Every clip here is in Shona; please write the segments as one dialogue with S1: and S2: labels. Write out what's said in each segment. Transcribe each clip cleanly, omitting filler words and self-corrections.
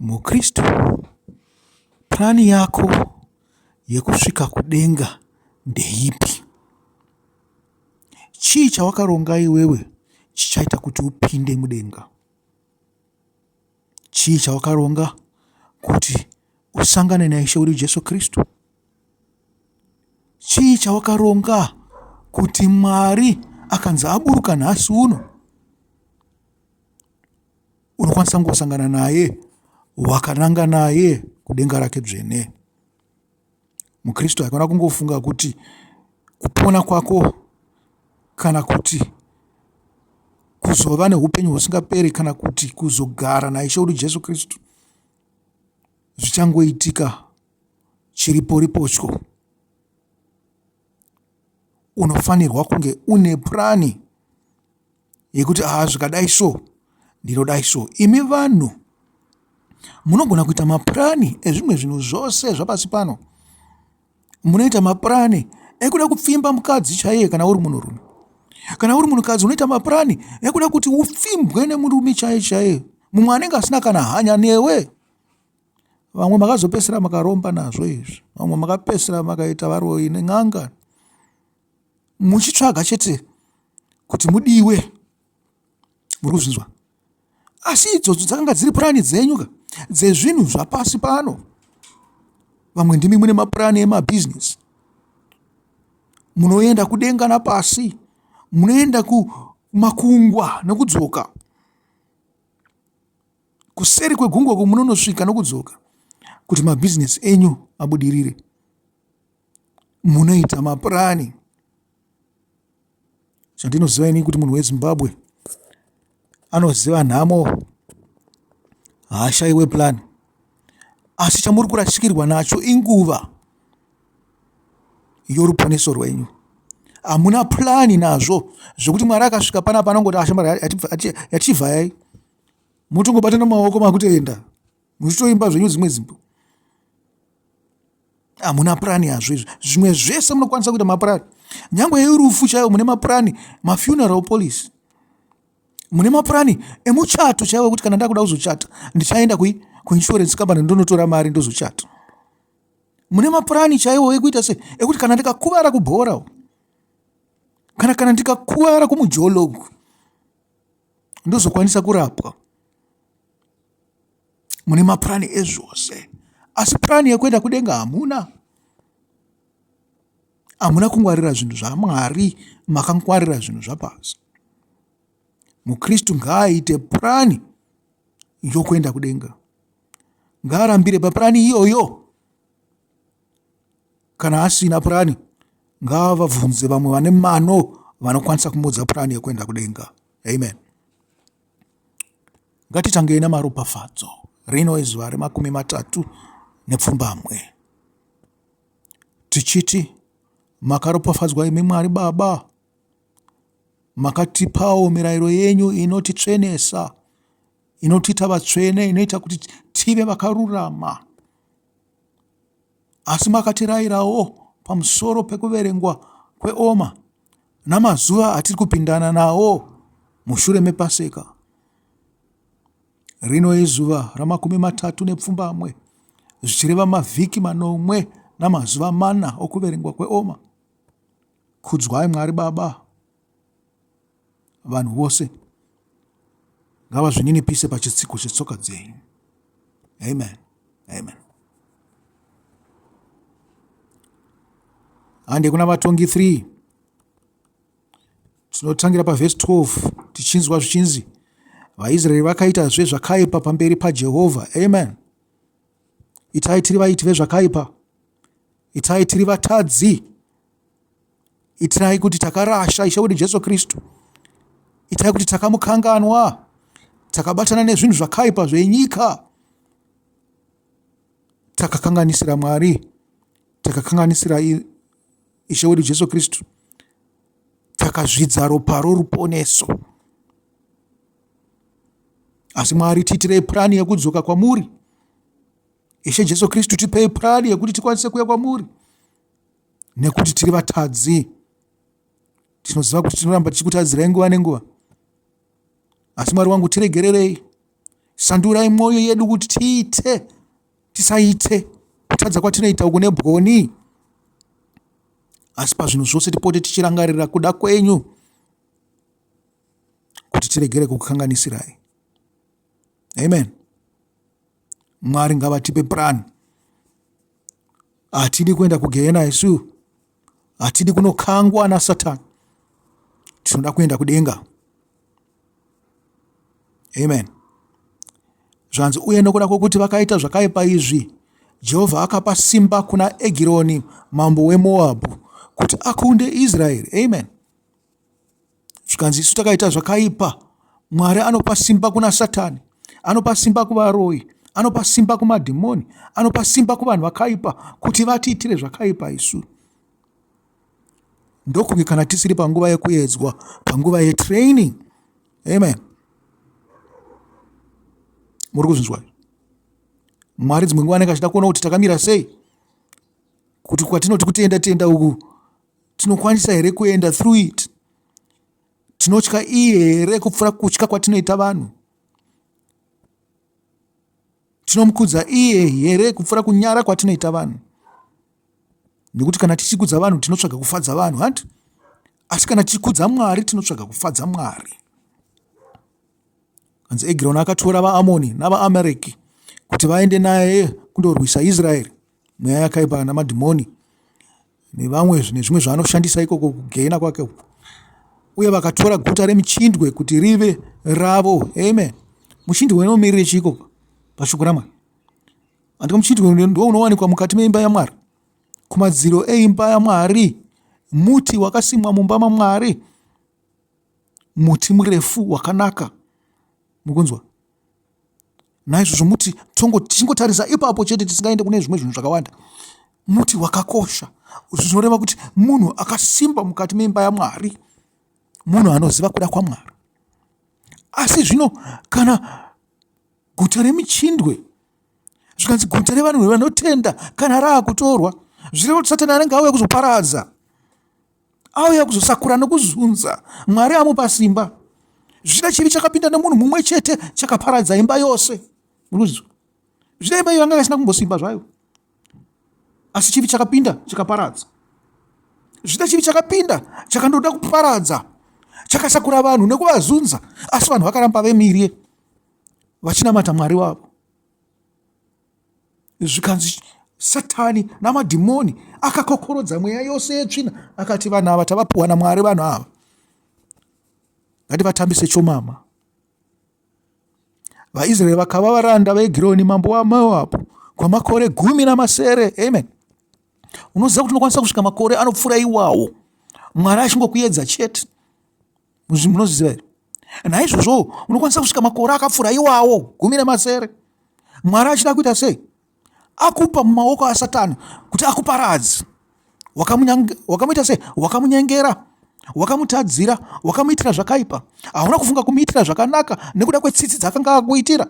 S1: MuKristu, purani yako yekusvika kudenga ndeipi? Chii chawakaronga iwewe chichaita kuti upinde mudenga? Chii chawakaronga kuti usangane naIshe wedu Jesu Kristu? Chii chawakaronga kuti Mwari akanzi aburuka nhasi uno unokwanisa kungosangana naye wakananga naye kudenga rake dzvene? MuKristu haikona kungofunga kuti kupona kwako kana kuti kuzova neupenyu husingaperi kana kuti kuzogara naIshe wedu Jesu Kristu zvichangoitika chiriporipotyo. Unofanirwa kunge une purani yekuti haa zvikadai so ndinodai so. Imi vanhu munogona kuita mapurani ezvimwe zvinhu zvose zvapasi pano. Munoita mapurani ekuda kupfimba mukadzi chaiye kana uri munhurume. Kana uri munhukadzi unoita mapurani ekuda kuti upfimbwe nemurume chaiye chaiye, mumwe anenge asina kana hanya newe. Vamwe makazopedzisira makaromba nazvo izvi, vamwe makapedzisira makaita varoyi nen'anga muchitsvaga chete kuti mudiwe. Muri kuzvinzwa? Asi idzodzo dzakanga dziri purani dzenyu ka dzezvinhu zvapasi pano. Vamwe ndimi mune mapurani emabhizinesi, munoenda kudenga napasi, munoenda kumakungwa nekudzoka kuseri kwegungwa uko munonosvika nokudzoka kuti mabhizinesi enyu abudirire. Munoita mapurani. Chandinoziva ini kuti munhu weZimbabwe anoziva nhamo haashaiwe plan, asi chamuri kurasikirwa nacho inguva yoruponeso rwenyu. Hamuna plani nazvo zvekuti Mwari akasvika panapa anongoti ashamwari yachivhayai, motongobatana maoko makutoenda muchitoimba zvenyu dzimwe dzimbo. Hamuna purani yazvo izvi. Zvimwe zvese munokwanisa kuita mapurani, nyange yerufu chaiwo mune mapurani, mafuneral policy, mune mapurani emuchato chaiwo ekuti kana ndakuda kuzochata ndichaenda kuinsurance company ndonotora mari ndozochata. Mune mapurani chaiwo ekuita se ekuti kana ndikakuvara kubhora kana ndikakuvara kumujolo uku ndozokwanisa kurapwa. Mune mapurani ezvose, asi purani yekuenda kudenga hamuna. Hamuna kungwarira zvinhu zvaMwari, makangwarira zvinhu zvapasi. MuKristu ngaaite purani yokuenda kudenga, ngaarambire papurani iyoyo. Kana asina purani, ngaavabvunze vamwe vane mano vanokwanisa kumuudza purani yekuenda kudenga. Amen. Ngatitangei namaropafadzo. Rino izuva remakumi matatu nepfumbamwe. Tichiti makaropafadzwa imi Mwari Baba, makatipawo mirayiro yenyu inotitsvenesa, inotiita vatsvene, inoita kuti tive vakarurama. Asi makatirayirawo pamusoro pekuverengwa kweoma namazuva atiri kupindana nawo mushure mePaseka. Rino izuva ramakumi matatu nepfumbamwe, zvichireva mavhiki manomwe namazuva mana okuverengwa kweoma. Kudzwai Mwari Baba. Vanhu vose ngavazvininipise pachitsiko chetsoka dzenyu. Amen. Amen. Hande kuna Vatongi 3. Tinotangira pavhesi 12 tichinzwa zvichinzi vaIsraeri vakaitazve zvakaipa pamberi paJehovha. Amen. Itai tiri vaiti vezvakaipa. Itai tiri vatadzi. Itai kuti takarasha Ishe wedu Jesu Kristu. Itai kuti takamukanganwa. Takabatana nezvinhu zvakaipa zvenyika. Takakanganisira Mwari. Takakanganisira Ishe wedu Jesu Kristu. Takazvidza ropa roruponeso. Asi Mwari tiitirei purani yekudzoka kwamuri. Ishe Jesu Kristu tipei purani yekuti tikwanise kuuya kwamuri. Nekuti tiri vatadzi. Tinoziva kuti tinoramba tichikutadzirai nguva nenguva. Asi Mwari wangu tiregererei. Sandurai mwoyo yedu kuti tiite tisaite kutadza kwatinoita uku nebwoni. Asi pazvinhu zvose tipote tichirangarira kuda kwenyu kuti tiregere kukukanganisirai. Amen. Mwari ngavatipe plan. Hatidi kuenda kugehena isu. Hatidi kunokangwa naSatani. Tinoda kuenda kudenga. Amen. Zvanzi uye nokuda kwokuti vakaita zvakaipa izvi, Jehovha akapa simba kuna Egironi mambo weMoabhu kuti akunde Israeri. Amen. Zvikanzi isu takaita zvakaipa, Mwari anopa simba kuna Satani, anopa simba kuvaroyi, anopa simba kumadhimoni, anopa simba kuvanhu vakaipa kuti vatiitire zvakaipa isu. Ndokunge kana tisiri panguva yekuedzwa, panguva yetraining. Amen. Muri kuzvinzwa? Mwari dzimwe nguva anenge achida kuona kuti takamira sei, kuti kwatinoti kutenda tenda uku tinokwanisa here kuenda through it. Tinotya iye here kupfuura kutya kwatinoita vanhu? Tinomukudza iye here kupfuura kunyara kwatinoita vanhu? Nekuti kana tichikudza vanhu tinotsvaga kufadza vanhu, hanti? Asi kana tichikudza Mwari tinotsvaga kufadza Mwari. Hanzi Egironi akatora vaAmoni navaAmareki kuti vaende naye kundorwisa Israeri. Mweya yakaipa namadhimoni nevamwe nezvimwe zvaanoshandisa ikoko kugehena kwake uko. Uye vakatora guta remichindwe kuti rive ravo. Amen. Muchindwe unomirire chiiko pashoko raMwari? Andika muchindwe ndiwo unowanikwa mukati meimba yaMwari. Kumadziro eimba yaMwari, muti wakasimwa mumba maMwari, muti murefu wakanaka. Mukunzwa? Naizvozvo muti tichingotarisa ipapo chete tisingaende kune zvimwe zvinhu zvakawanda. Muti wakakosha. Zvinoreva kuti munhu akasimba mukati meimba yaMwari, munhu anoziva kuda kwaMwari. Asi zvino kana guta remichindwe zvikanzi guta revanhu vanotenda kana raakutorwa, zvireva kuti Satani anenge auya kuzoparadza, auya kuzosakura nokuzunza. Mwari amupa simba. Zvichida chivi chakapinda nemunhu mumwe chete chakaparadza imba yose. Murikuzvinzwa? Zvichida imba iyo yanga isina kumbosimba zvayo, asi chivi chakapinda chikaparadza. Zvichida chivi chakapinda chakandoda kuparadza, chakasakura vanhu nekuvazunza, asi vanhu vakaramba vemirie vachinamata Mwari wavo. Zvikanzi Satani namadhimoni akakokorodza mweya yose yetsvina akati, vanhu ava tavapuwa naMwari, vanhu ava ngativatambise chomama. VaIsraeri vakava varanda vaEgironi mambo waMoabhu kwamakore 17. Amen. Unoziva kuti unokwanisa kusvika makore anopfuura iwawo Mwari achingokuyedza chete. Munozviziva here? Naizvozvo unokwanisa kusvika makore akapfuura iwawo 17 Mwari achida kuita sei? Akupa mumaoko aSatani kuti akuparadze. Wakamuita sei? Wakamunyengera, wakamutadzira, wakamuitira zvakaipa. Hauna kufunga kumuitira zvakanaka nekuda kwetsitsi dzaakanga akuitira.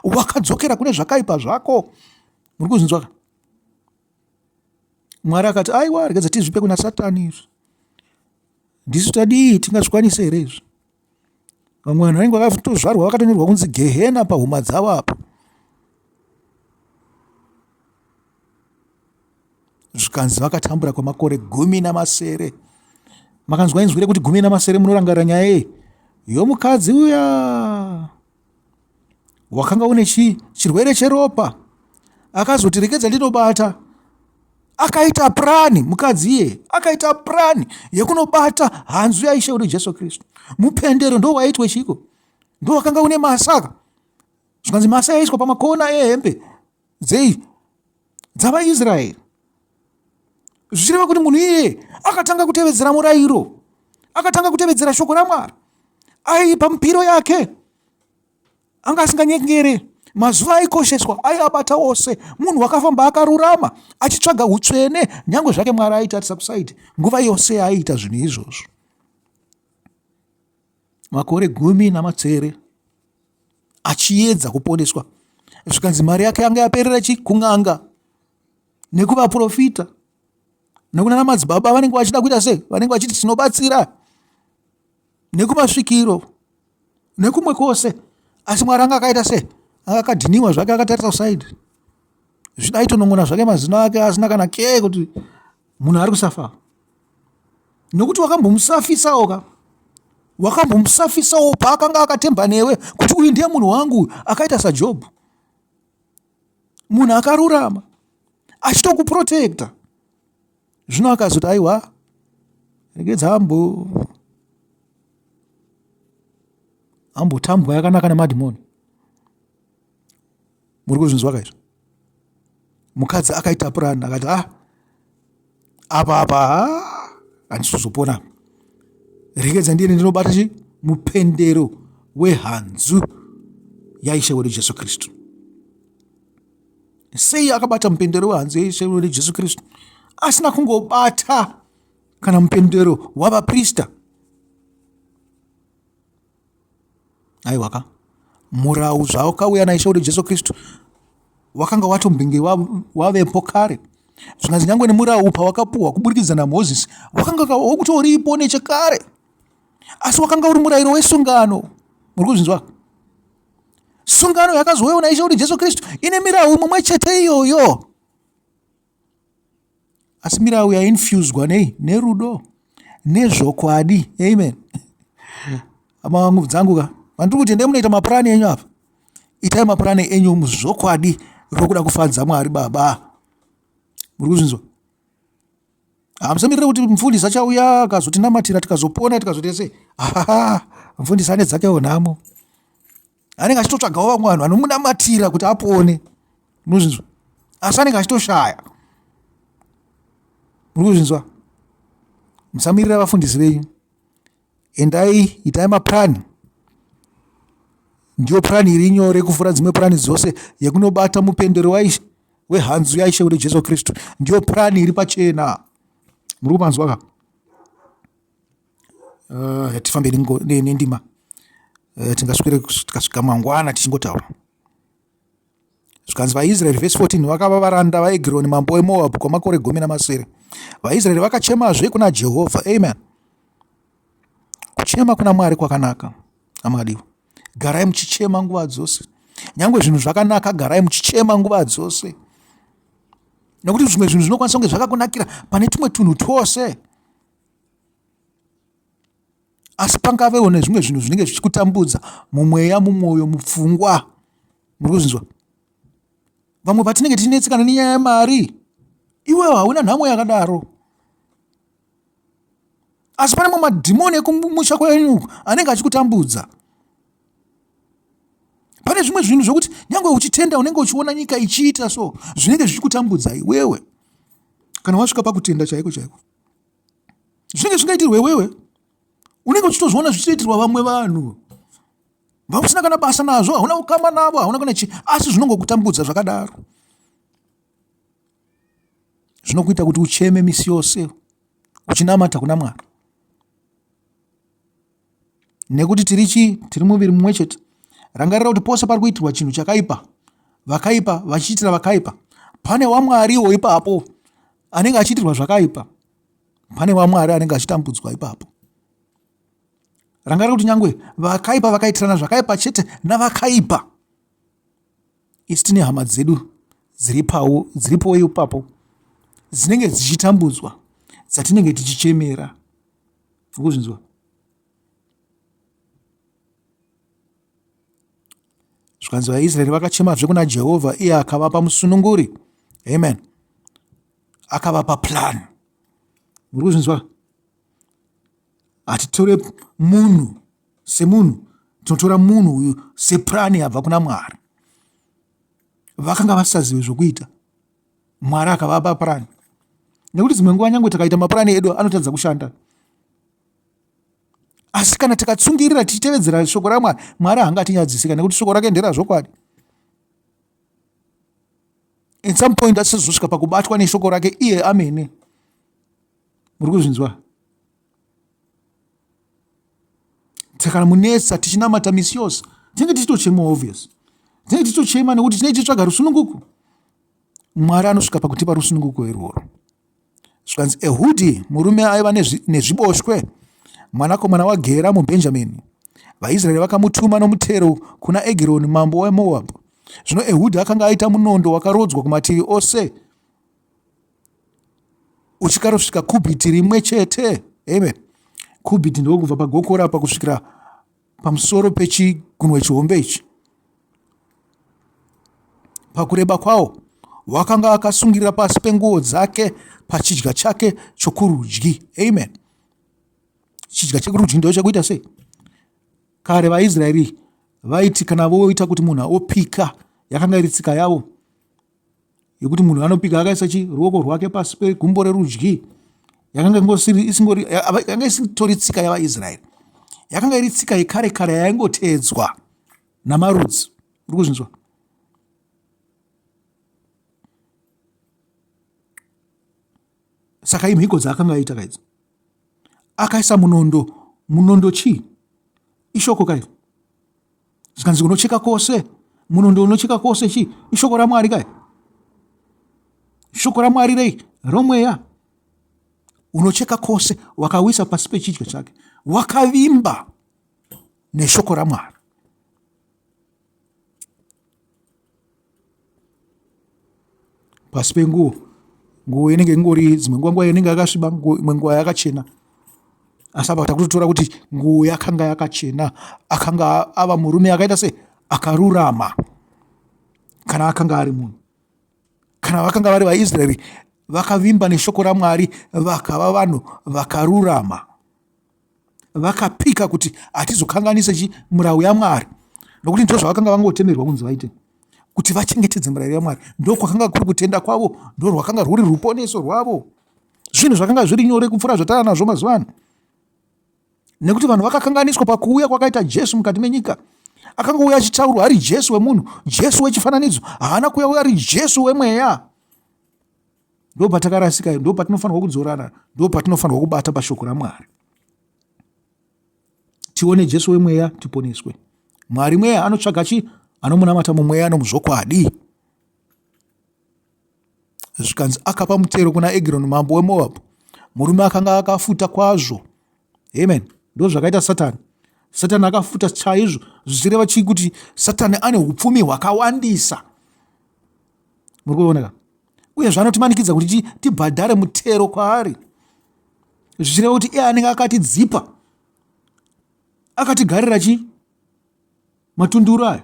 S1: Wakadzokera kune zvakaipa zvako. Muri kuzvinzwa? Mwari akati, aiwa, regedza tizvipe kuna Satani izvi. Ndisu tadii tingazvikwanise here izvi? Vamwe vanhu vanenge vakatozvarwa vakatonyorwa kunzi gehena pahuma dzavo apo. Zvikanzi vakatambura kwemakore 17. Makanzwa inzwi rekuti 17 munorangarira nyaya iyi yomukadzi uya wakanga une chirwere cheropa, akazoti regedza ndinobata. Akaita prani mukadzi iye akaita prani yekunobata hanzu yaIshe wedu Jesu Kristu. Mupendero ndo waiitwe chiko, ndo wakanga une masaka. Zvikanzi masa yaiswa pamakona ehembe dzei dzavaIsraeri, zvichireva kuti munhu iyeye akatanga kutevedzera murayiro, akatanga kutevedzera shoko raMwari, aipa mupiro yake, anga asinganyengere. Mazuva aikosheswa aiabata ose. Munhu wakafamba akarurama achitsvaga utsvene, nyange zvake Mwari aitarisa kusaidi nguva yose yaaiita zvinhu izvozvo. Makore 17 achiedza kuponeswa, zvikanzi mari yake yanga yaperera chi kun'anga nekuvaprofita nekuna madzibaba vanenge vachida kuita sei, vanenge vachiti tinobatsira nekumasvikiro nekumwe kwose, asi Mwari anga akaita sei? Akadhiniwa zvake akatarisa kusaidi. Zvino aitonongona zvake mazino ake asina kana kee kuti munhu ari kusafa. Nokuti wakambomusafisawo ka. Wakambomusafisawo paakanga akatemba newe kuti uyu ndiye munhu wangu akaita saJobhu. Munhu akarurama achitokuprotecta. Zvino akazoti aiwa regedza ambo ambotambwa yakanaka nemadhimoni. Muri kuzvinzwa ka izvo? Mukadzi akaita purani akati ah apa apa ah, handisi kuzopona regedza ndiende ndinobata chi mupendero wehanzu yaIshe wedu Jesu Kristu. Sei akabata mupendero wehanzu yaIshe wedu Jesu Kristu asina kungobata kana mupendero wavaprista? Aiwa ka, murau zvawakauya naIshe wedu Jesu Kristu wakanga watombenge wavepo kare. Zvikanzi nyangwe nemurau pawakapuhwa kuburikidza naMozisi wakanga wakutoripo nechekare, asi wakanga uri murayiro wesungano. Muri kuzvinzwa? Sungano yakazouyawo naIshe wedu Jesu Kristu ine mirau mumwe chete iyoyo. Asi mirau yainfuswa nei? Nerudo, nezvokwadi. Amen. Hama vangu dzangu ka, vandiri kuti endai munoita mapurani enyu apa. Itai mapurani enyu muzvokwadi rokuda kufadza Mwari Baba. Muri kuzvinzwa? Hamusamirire kuti mufundisi achauya akazotinamatira tikazopona tikazoita sei. Ahaha, mufundisi ane dzakewo nhamo. Anenge achitotsvagawo vamwe vanhu vanomunamatira kuti apone. Munozvinzwa? Asi anenge achitoshaya. Muri kuzvinzwa? Musamirira vafundisi venyu. Endai itai mapurani. Ndiyo purani iri nyore kupfuura dzimwe purani dzose yekunobata mupendero waIshe wehanzu yaIshe wedu Jesu Kristu. Ndiyo purani iri pachena. Muri kupanzwa ka? Tifambe nendima. Tingaswere tikasvika mangwana tichingotaura. Zvikanzi vaIsraeri, vhesi 14, vakava varanda vaEgironi mambo weMoabhu kwamakore 17. VaIsraeri vakachemazve kuna Jehovha. Amen. Kuchema kuna Mwari kwakanaka, amadiwa. Garai muchichema nguva dzose. Nyangwe zvinhu zvakanaka, garai muchichema nguva dzose. Nekuti zvimwe zvinhu zvinokwanisa kunge zvakakunakira pane tumwe tunhu twose. Asi pangavewo nezvimwe zvinhu zvinenge zvichikutambudza mumweya, mumwoyo, mupfungwa. Muri kuzvinzwa? Vamwe patinenge tichinetsekana nenyaya yemari, iwewo hauna nhamo yakadaro. Asi pane mamwe madhimoni ekumusha kwenyu anenge achikutambudza. Pane zvimwe zvinhu zvokuti nyange uchitenda unenge uchiona nyika ichiita so, zvinenge zvichikutambudza iwewe. Kana wasvika pakutenda chaiko chaiko. Zvinenge zvingaitirwa iwewe. Unenge uchitozviona zvichitoitirwa vamwe vanhu. Vausina kana basa nazvo, hauna ukama navo, hauna kana chi, asi zvinongokutambudza zvakadaro. Zvinokuita kuti ucheme misi yose uchinamata kuna Mwari. Nekuti tiri chii? Tiri muviri mumwe chete. Rangarira kuti pose pari kuitirwa chinhu chakaipa, vakaipa vachiitira vakaipa, pane waMwariwo ipapo anenge achiitirwa zvakaipa, pane waMwari anenge achitambudzwa ipapo. Rangarira kuti nyangwe vakaipa vakaitirana zvakaipa chete navakaipa, isu tine hama dzedu dziripawo dziripo ipapo dzinenge dzichitambudzwa dzatinenge tichichemera. Ukuzvinzwa? Zvikanzi vaIsraeri vakachemazve kuna Jehovha, iye akavapa musununguri. Amen. Akavapa plan. Muri kuzvinzwa? Hatitore munhu semunhu, tinotora munhu uyu sepurani yabva kuna Mwari. Vakanga vasazive zvokuita. Mwari akavapa purani. Nekuti dzimwe nguva nyange takaita mapurani edu anotadza kushanda. Asi kana tikatsungirira tichitevedzera shoko raMwari, Mwari haangatinyadzisika nekuti shoko rake nderazvokwadi. At some point asizosvika pakubatwa neshoko rake iye amene. Muri kuzvinzwa? Tikamunetsa tichinamata misi yose, tinenge tichitochema obvious. Tinenge tichitochema nekuti tinenge tichitsvaga rusununguko. Mwari anosvika pakutipa rusununguko irworwo. Zvikanzi Ehudhi murume aiva nezviboshwe, mwanakomana waGera muBhenjamini. VaIsraeri vakamutuma nomutero kuna Egironi mambo weMoabhu. Zvino Ehudhi akanga aita munondo wakarodzwa kumativi ose uchikarosvika kubhiti rimwe chete. Amen. Kubhiti ndokubva pagokora apa kusvikira pamusoro pechigunwe chihombe ichi. Pakureba kwawo wakanga akasungirira pasi penguo dzake pachidya chake chokurudyi. Amen. Chidya chekurudyi ndo chekuita sei? Kare vaIsraeri vaiti kana voita kuti munhu opika, yakanga iri tsika yavo yekuti munhu anopika akaisa chi ruoko rwake pasi pegumbo rerudyi. Yakanga ingosiri isingori yakanga isitori tsika yavaIsraeri, yakanga iri tsika yekare kare yaingoteedzwa namarudzi. Uri kuzvinzwa? Saka imhiko dzaakanga aita kaidzi, akaisa munondo. Munondo chii? Ishoko kai. Zvikanzi unocheka kwose, munondo unocheka kwose chii? Ishoko raMwari kai. Shoko raMwari rei? Romweya. Unocheka kwose, wakawisa pasi pechidya chake, wakavimba neshoko raMwari. Pasi penguo, nguo inenge ingori dzimwe nguva nguva inenge yakasviba imwe nguva yakachena. Asi apa takutotora kuti nguo yakanga yakachena, akanga ava murume akaita sei? Akarurama. Kana akanga ari munhu, kana vakanga vari vaIsraeri vakavimba neshoko raMwari vakava vanhu vakarurama. Vakapika kuti hatizokanganise chi murau yaMwari, nokuti ndizvo zvavakanga vangotemerwa kunzi vaite, kuti vachengetedze murayiro yaMwari. Ndokwakanga kuri kutenda kwavo, ndorwakanga rwuri ruponeso rwavo. Zvinhu zvakanga zviri nyore kupfuura zvatava nazvo mazuva ano, nekuti vanhu vakakanganiswa pakuuya kwakaita Jesu mukati menyika. Akangouya achitaurwa ari Jesu wemunhu, Jesu wechifananidzo. Haana kuuya ari Jesu wemweya. Ndo patakarasika, ndo patinofanirwa kudzorana, ndo patinofanirwa kubata pashoko raMwari, tione Jesu wemweya tiponeswe. Mwari mweya, anotsvaga chi anomunamata mumweya nomuzvokwadi. Zvikanzi akapa mutero kuna Egironi mambo weMoabhu, murume akanga akafuta kwazvo. Amen. Ndo zvakaita Satani. Satani akafuta chaizvo, zvichireva chii? Kuti Satani ane upfumi hwakawandisa. Muri kuona ka? Uye zvanotimanikidza kuti tibhadhare mutero kwaari, zvichireva kuti iye anenge akatidzipa, akatigarira chi matunduru ayo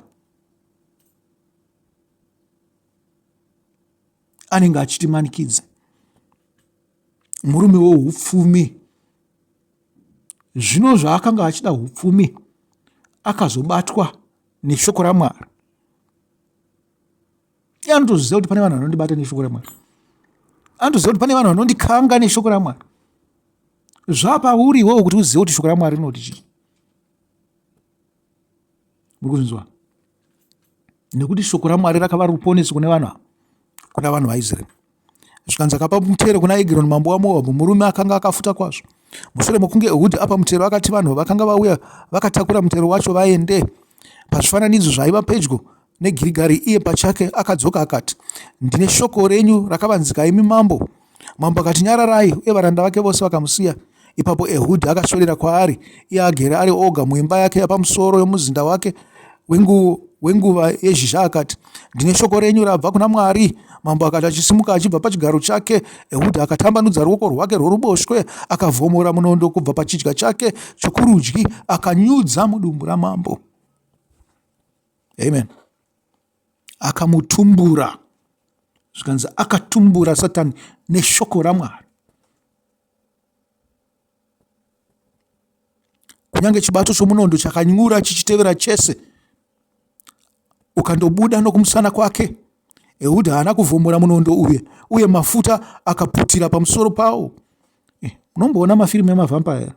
S1: anenge achitimanikidza. Murume weupfumi, zvino zvaakanga achida upfumi, akazobatwa neshoko raMwari. Iye anotoziva kuti pane vanhu vanondibata neshoko raMwari, anotoziva kuti pane vanhu vanondikanga neshoko raMwari. Zvapauri iwewe kuti uzive kuti shoko raMwari rinoti chii. Muri kuzvinzwa? Nekuti shoko raMwari rakava ruponeso kune vanhu ava, kuna vanhu vaIsraeri. Zvikanzi akapa mutero kuna Egironi mambo waMoabhu, murume akanga akafuta kwazvo. Mushure mokunge Ehudhi apa mutero, akati vanhu vakanga vauya vakatakura mutero wacho vaende pazvifananidzo zvaiva pedyo neGirigari. Iye pachake akadzoka akati, Ndine shoko renyu rakavanzika, imi mambo. Mambo akati, Nyararai! Uye varanda vake vose vakamusiya. Ipapo Ehudhi akaswedera kwaari, iye agere ari oga muimba yake yapamusoro yomuzinda wake wenguva yezhizha akati, Ndine shoko renyu rabva kuna Mwari. Mambo akati achisimuka achibva pachigaro chake, Ehudhi akatambanudza ruoko rwake rworuboshwe akavhomora munondo kubva pachidya chake chokurudyi akanyudza mudumbu ramambo. Amen. Akamutumbura. Zvikanzi akatumbura Satani neshoko raMwari. Kunyange chibato chomunondo chakanyura chichitevera chese, ukandobuda nokumusana kwake. Ehudhi haana kuvhomora munondo uye, uye mafuta akaputira pamusoro pawo. Munomboona mafirimu emavampire?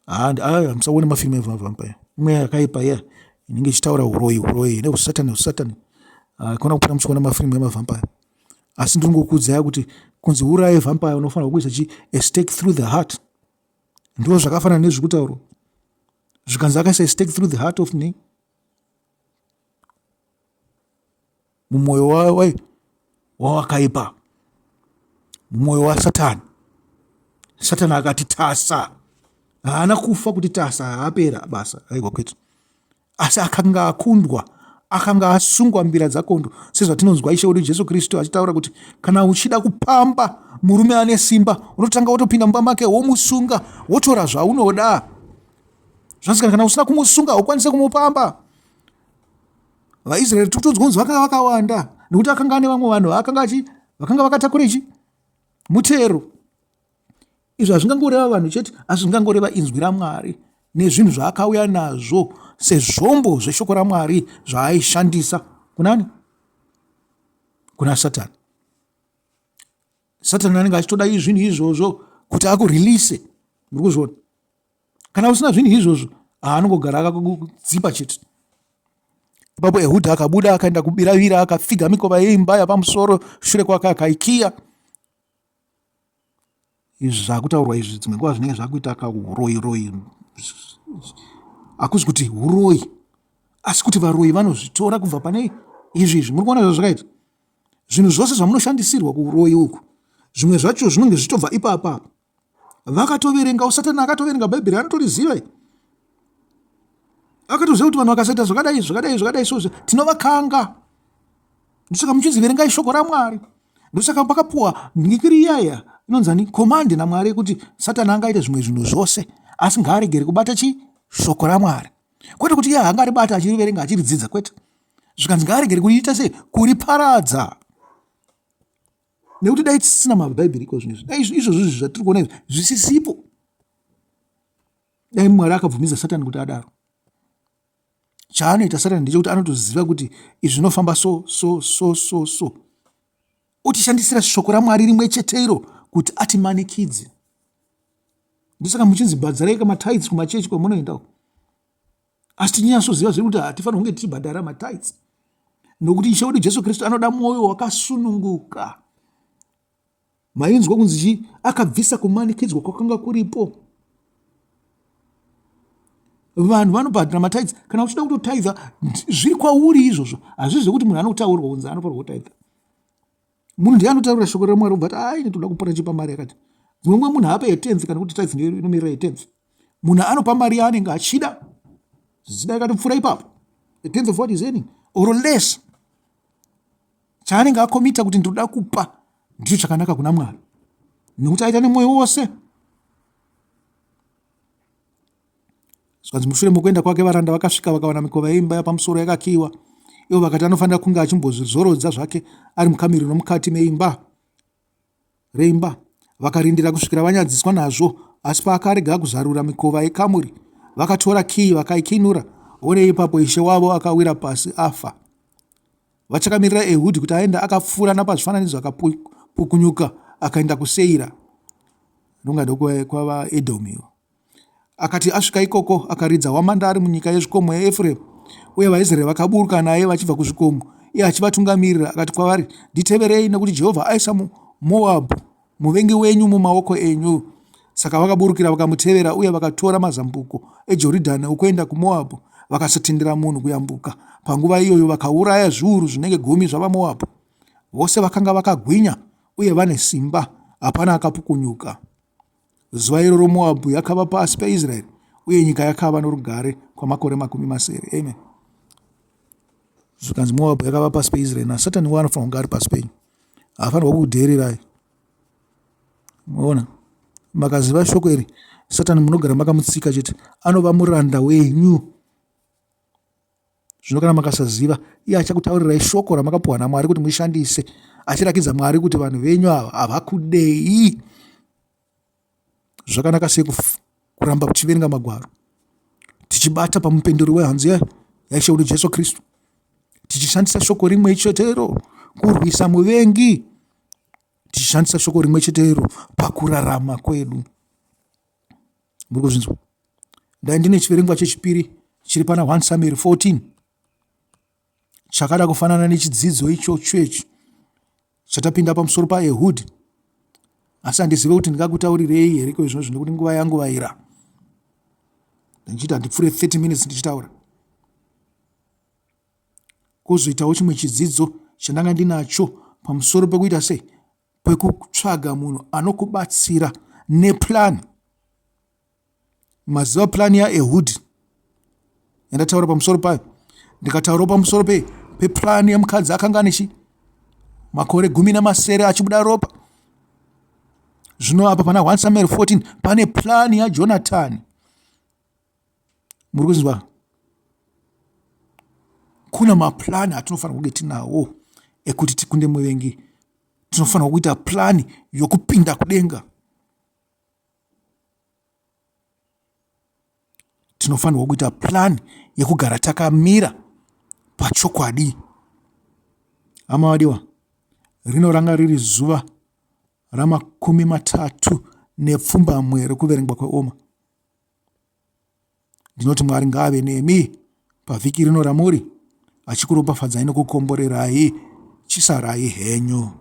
S1: Haa, musaone mafirimu emavampire. Imwe yakaipa iya inenge ichitaura uroyi uroyi neusatani usatani. Haikona kupota muchiona mafirimu emavampire. Asi ndiri kungokuudzai kuti kunzi uraye vampire unofanirwa kuisa chi a stake through the heart. Ndizvo zvakafanana nezviri kutaurwa. Zvikanzi akaisa a stake through the heart of me. Mumwoyo wawakaipa, mumwoyo waSatani. Satani akati tasa, haana kufa kuti tasa, haapera basa, aiwa kwete. Asi akanga akundwa, Akanga asungwa mbira dzakondo, sezvatinonzwa Ishe wedu Jesu Kristu achitaura kuti kana uchida kupamba murume ane simba, unotanga wotopinda mumba make womusunga, wotora zvaunoda. Zvanzi kana usina kumusunga haukwanise kumupamba. VaIsraeri tiri kutonzwa kunzi vakanga vakawanda nekuti akanga ane vamwe vanhu vaakanga achi vakanga vakatakura ichi mutero. Izvi hazvingangoreva vanhu chete, asi zvingangoreva inzwi raMwari nezvinhu zvaakauya nazvo sezvombo zveshoko raMwari zvaaishandisa kunani? Kuna Satani. Satani anenge achitoda zvinhu izvozvo kuti akurelease. Muri kuzviona? Kana usina zvinhu izvozvo, anongogara akakudzipa chete. Ipapo Ehudha akabuda akaenda kubiravira akapfiga mikova yeimba yapamusoro shure kwake akaikiya. Izvi zvakutaurwa izvi dzimwe nguva zvinenge zvakuita kauroyi royi, hakuzi kuti uroyi asi kuti varoyi vanozvitora kubva pane izvi izvi. Muri kuona zvazvakaita? Zvinhu zvose zvamunoshandisirwa kuuroyi uku, zvimwe zvacho zvinonge zvichitobva ipapa. Vakatoverengawo, Satani akatoverenga Bhaibheri, anotoriziva akatoziva kuti vanhu vakasaita zvakadai zvakadai zvakadai so tinovakanga. Ndosaka muchinzi verengai shoko raMwari. Ndosaka pakapuwa nhikiri iyaya inonzani command naMwari yekuti Satani angaite zvimwe zvinhu zvose asi ngaaregere kubata chi shoko raMwari. Kwete kuti iye haangaribata achiriverenga achiridzidza, kwete. Zvikanzi ngaaregere kuriita sei? Kuriparadza. Nekuti dai tisina mabhaibheri iko zvino izvi, dai izvozvo izvi zvatiri kuona izvi zvisisipo. Dai Mwari akabvumidza Satani kuti adaro. Chaanoita Satani ndechekuti anotoziva kuti izvi zvinofamba so so so so so, otishandisira shoko raMwari rimwe chete iro kuti atimanikidze. Ndosaka muchinzi bhadharai kamatites kumachechi kwamunoenda uko, asi tichinyatsoziva zviri kuti hatifaniri kunge tichibhadhara matites, nokuti Ishe wedu Jesu Kristu anoda mwoyo wakasununguka. Mainzwa kunzi chii? Akabvisa kumanikidzwa kwakanga kuripo. Vanhu vanobhadhara mataidzi. Kana uchida kutotaidza zviri kwauri izvozvo, hazvisi zvekuti munhu anotaurirwa kunzi anofanirwa kutaidza. Munhu ndiye anotaurira shoko raMwari obva ati ai toda kupora chipa mari yakati. Dzimwe nguva munhu haape yetenth, kana kuti taidzi ndiyo inomirira yetenth. Munhu anopa mari yaanenge achida, zvichida yakatopfuura ipapo. A tenth of what is earning or less. Chaanenge akomita kuti ndinoda kupa ndicho chakanaka kuna Mwari, nekuti aita nemwoyo wose. Zvikanzi mushure mokuenda kwake varanda vakasvika vakawana mikova yeimba yapamusoro yakakiiwa. Ivo vakati anofanira kunge achimbozvizorodza zvake ari mukamuri nomukati meimba reimba. Vakarindira kusvikira vanyadziswa nazvo, asi paakarega kuzarura mikova yekamuri, vakatora kiyi vakaikinura. Onei ipapo ishe wavo akawira pasi afa. Vachakamirira Ehudhi kuti aende, akapfuura napazvifananidzo akapukunyuka akaenda kuSeira, rinonga ndokwavaEdhomu ivo. Akati asvika ikoko, akaridza hwamanda ari munyika yezvikomo yeEfuremu, uye vaIsraeri vakaburuka naye vachibva kuzvikomo, iye achivatungamirira. Akati kwavari, Nditeverei, nekuti Jehovha aisa Moabhu muvengi wenyu mumaoko enyu. Saka vakaburukira vakamutevera uye vakatora mazambuko eJoridhani okuenda kuMoabhu, vakasatendera munhu kuyambuka. Panguva iyoyo vakauraya zviuru zvinenge gumi zvavaMoabhu. Vose vakanga vakagwinya uye vane simba, hapana akapukunyuka. Zuva iroro Moabhu yakava pasi peIsraeri, uye nyika yakava norugare kwamakore 60. Amen. Zvikanzi Moabhu yakava pasi peIsraeri, naSatani anofanira kunge ari pasi penyu. Haafanirwa kukudheererai. Maona, makaziva shoko iri, Satani munogara makamutsika chete, anova muranda wenyu. Zvino kana makasaziva, iye achakutaurirai shoko ramakapuwa naMwari kuti mushandise, achirakidza Mwari kuti vanhu venyu ava havakudei. Zvakanaka sei kuramba tichiverenga magwaro, tichibata pamupendero wehanzu yaIshe wedu Jesu Kristu, tichishandisa shoko rimwe chetero kurwisa muvengi, tichishandisa shoko rimwe chetero pakurarama kwedu. Muri kuzvinzwa? Ndai ndine chiverengwa chechipiri chiri pana 1 Samuel 14 chakada kufanana nechidzidzo ichocho ichi chatapinda pamusoro paEhudhi, asi handizive kuti ndingakutaurirei here ko izvozvo nekuti nguva yangu vaira ndichiti handipfuure 30 minutes ndichitaura. Kwozoitawo chimwe chidzidzo chandanga ndinacho pamusoro pekuita sei, pekutsvaga munhu anokubatsira neplan. Maziva plan yaEhudhi yandataura pamusoro payo? Ndikataurawo pamusoro pe peplani yemukadzi akanga ane chi makore 17 achibuda ropa. Zvino apa pana 1 Samuel 14 pane plani yaJonatani. Muri kunzwa? Kuna maplani atinofanira kunge tinawo ekuti tikunde muvengi. Tinofanira kuita plani yokupinda kudenga. Tinofanirwa kuita plan yekugara takamira pachokwadi. Hama vadiwa, rino ranga riri zuva ramakumi matatu nepfumbamwe rekuverengwa kweoma. Ndinoti Mwari ngaave nemi pavhiki rino ramuri achikuropafadzai nekukomborerai. Chisarai henyu.